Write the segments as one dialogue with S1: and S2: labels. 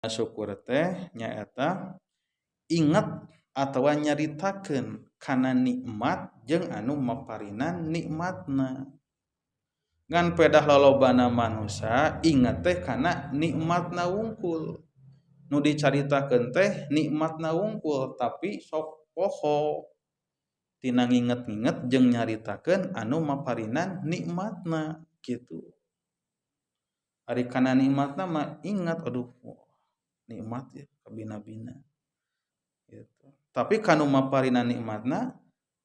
S1: Syukur teh nyaeta inget atawa nyaritakeun kana nikmat jeung anu maparinan nikmatna. Ngan pedah lolobana manusia inget teh kana nikmatna wungkul. Nu dicaritakeun teh nikmatna wungkul tapi sok poho tina nginget-nginget jeung nyaritakeun anu maparinan nikmatna kitu. Ari kana nikmatna mah ingat aduh nikmat ya kabina-bina gitu. Tapi kanu maparinan nikmatna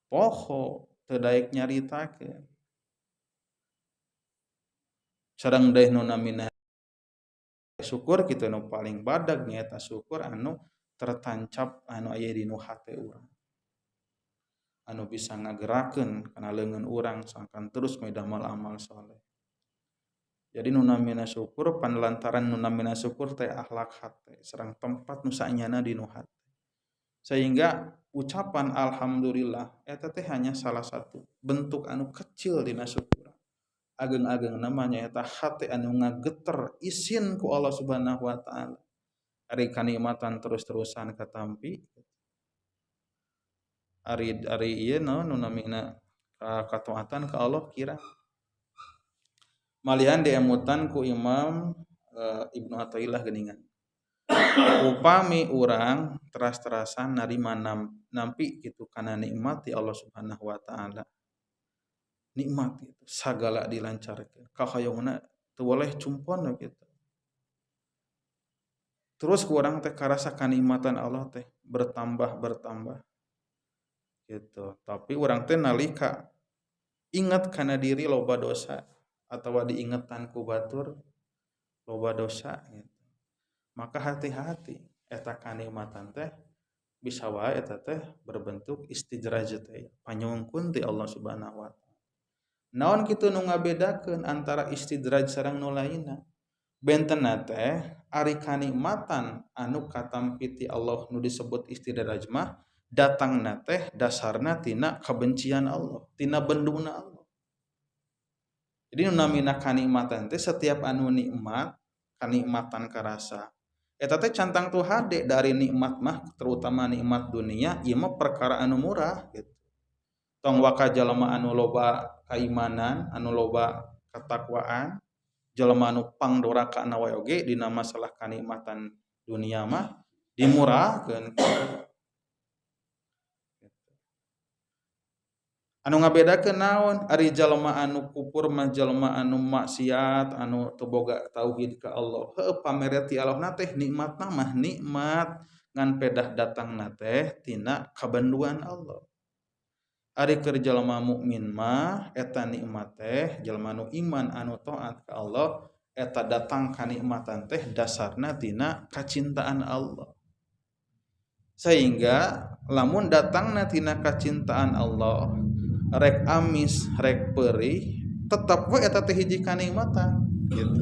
S1: poho teu daek nyaritakeun. Sareng deui nu namina syukur kitu nu paling badag nyaeta syukur anu tertancap anu aya dina hate urang. Anu bisa ngagerakeun kana leungeun urang sangkan terus midamel amal soleh. Jadi nu namina syukur panlantaran nu namina syukur teh akhlak hate sareng tempat nu saenyana dina hate. Sehingga ucapan alhamdulillah eta teh hanya salah satu bentuk anu kecil dina syukur. Ageng-ageng namanya eta hate anu ngageter isin ku Allah Subhanahu wa taala. Ari kanikmatan terus-terusan katampi. Ari ari ieu naon nu namina kataatan ka Allah kira. Malihan diemutan ku Imam Ibnu Athaillah geuningan. Upami urang teras-terasan narima nampi kitu kana nikmat ti Allah Subhanahu wa taala. Nikmat itu sagala dilancarkeun. Kahoyongna teu boleh cumpon we kitu. Terus ku urang teh karasa kanikmatan Allah teh bertambah bertambah. Gitu. Tapi urang teh nalika ingat kana diri loba dosa atawa diingetan ku batur loba dosa gitu. Maka hati-hati eta kanikmatan teh bisa wae eta teh berbentuk istidraj teh panyungkun ti Allah Subhanahu wa taala. Naon kitu nu ngabedakeun antara istidraj sareng nu lainna? Bentenna teh ari kanikmatan anu katampi ti Allah nu disebut istidraj mah datangna teh dasarna tina kabencian Allah, tina benduna Allah. Jadi nu namina kanikmatan teh setiap anu nikmat, kanikmatan karasa. Eta teh cantang tuh hade dari nikmat mah terutama nikmat dunia ieu mah perkara anu murah gitu. Tong waka jalma anu loba kaimanan, anu loba ketakwaan, jalma anu pangdoraka na wae oge dina masalah kanikmatan dunia mah dimurahkeun. Anu ngabedakeun naon ari jalma anu kufur mah jalma anu maksiat anu teu boga tauhid ka Allah. Heueuh pamere ti Allah na teh nikmatna mah nikmat ngan pedah datangna teh tina kabanduan Allah. Ari keur jalma mukmin mah eta nikmat teh jalma anu iman anu taat ka Allah eta datang kanikmatan teh dasarna tina kacintaan Allah. Sehingga lamun datangna tina kacintaan Allah rek amis rek perih tetap we eta teh hiji kanikmatan gitu.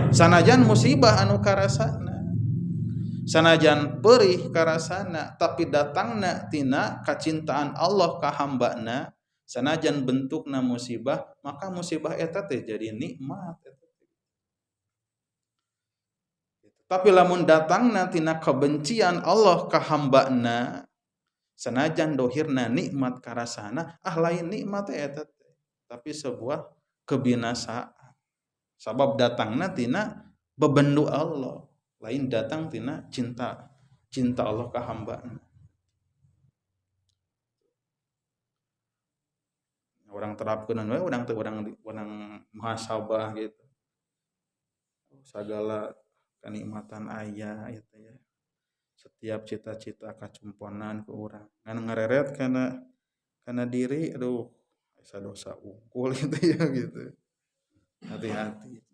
S1: Sanajan musibah anu karasana, sanajan perih karasana, tapi datangna tina kacintaan Allah ka hambana, sanajan bentukna musibah, maka musibah eta teh jadi nikmat eta teh. Tapi lamun datangna tina kebencian Allah ka hambana, sanajan dohirna nikmat karasana, ah lain nikmat eta teh, tapi sebuah kebinasaan. Sabab datangna tina bebendu Allah, lain datang tina cinta, cinta Allah ka hambana. Orang terapkeun we, urang teh urang muhasabah gitu. Sagala kenikmatan aya gitu ya. Setiap cita-cita kacumponan ku urang ngan ngareret kana diri aduh asa dosa unggul gitu ya gitu. Hati-hati.